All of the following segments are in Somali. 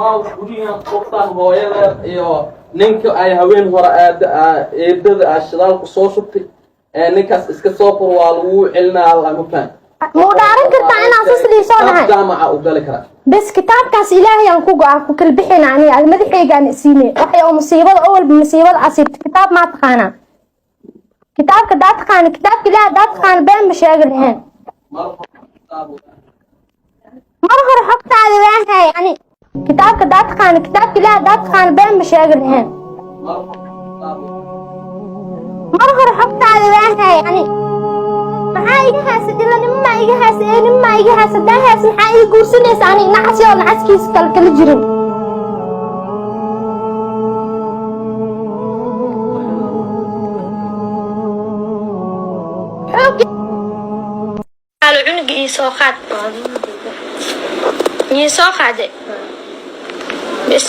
Imaaw gurigan, qoftaan hooyada iyo ninka ay haween hore aada eedada aa shidaalku soo shubtay ee ninkaas iska soo fur, waa lagu celinaa lama faham. Muu dhaaran kartaa inaan sas liisoo dhahay? Jaamaca u gali karaa. Bes, kitaabkaas Ilaahay aan ku go-aan ku kala bixina. Aniga ad madaxaygaan isiine waxay oo musiibada oo walba musiibada asiibta. Kitaab maa taqaanaa? Kitaabka daa taqaana, kitaabka Ilaahay daa taqaana, been ma sheegi laheen. Mar hore kitaab. Mar hore xogtaada waan hay ani. Kitaabka daa taqaana, kitaabka Ilaahay daa taqaana, been ma sheegi laheen. Mar hore kitaab. Mar hore xogtaada waan hay ani. Maxaa iga haasa? Dhilanimo maa iga haasa? Eenimo maa iga haasa? Daa haas, maxaa iga guursanaysa ani? Nacas oo nacaskiisa kale kala jirin. Xoog. Alo, cunuga ii soo qaad, ii soo qaade bes.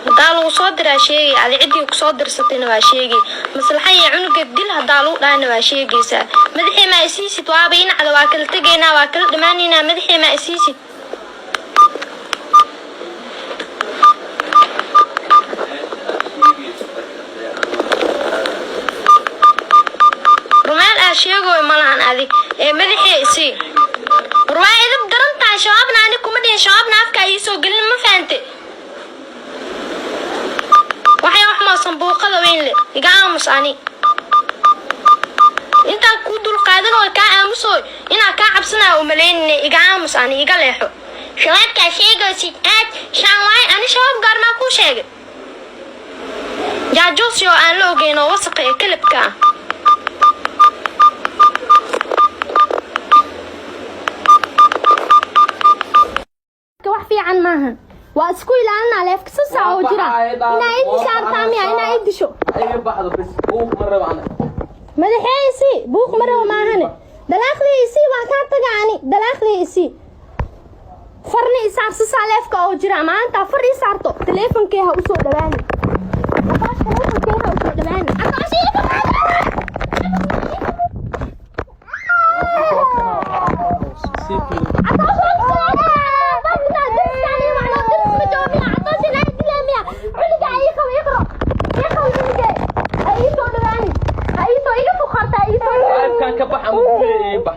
Haddaa lagu soo diraa sheegay, adi ciddii kusoo dirsatayna waa sheegay. Maslaxa iyo cunuga dil haddaa lagu dhahayna waa sheegaysaa. Madaxii maa isiisid? Waaba inacda, waa kala tegaynaa, waa kala dhammaanaynaa. Madaxii maa isiisid? Rumeel aa sheegooy malahan adi ee madaxii isii. War waa idab daran tahay. Shabaabna ani kuma dhihin, shabaabna afka ii soo gelin, ma fahante? Waxay wax maa sanbuuqada weyn le, iga aamus. Ani intaan kuu dulqaadan oo kaa aamusooy inaa kaa cabsanaya umalaynine, iga aamus ani, iga leexo. Shabaabkaa sheegaysid aad shaan waay. Ani shabaab gaarmaa kuu sheegay? Jaajuusi oo aan la ogeyn oo wasaqa ee kalabka ah. Wax fiican maahan, waa isku ilaalinaa leefka sasaa oo jira. Inaa ii disho artaa miya? Inaa ii disho? Iga baxdo bes, buuq ma rabo ana. Madaxee isii, buuq ma rabo maahane. Dalaaqdii isii, waa kaa taga ani. Dalaaqdii isii, farni isaar sasaa leefka oo jira. Maalintaa far ii saarto, taleefonkee ha usoo dhawaani. Abaash, taleefonkee ha usoo dhawaani. Abaash, iga. Si fudud. Catoosh, Qaybkan ka bax ama guriga ii bax.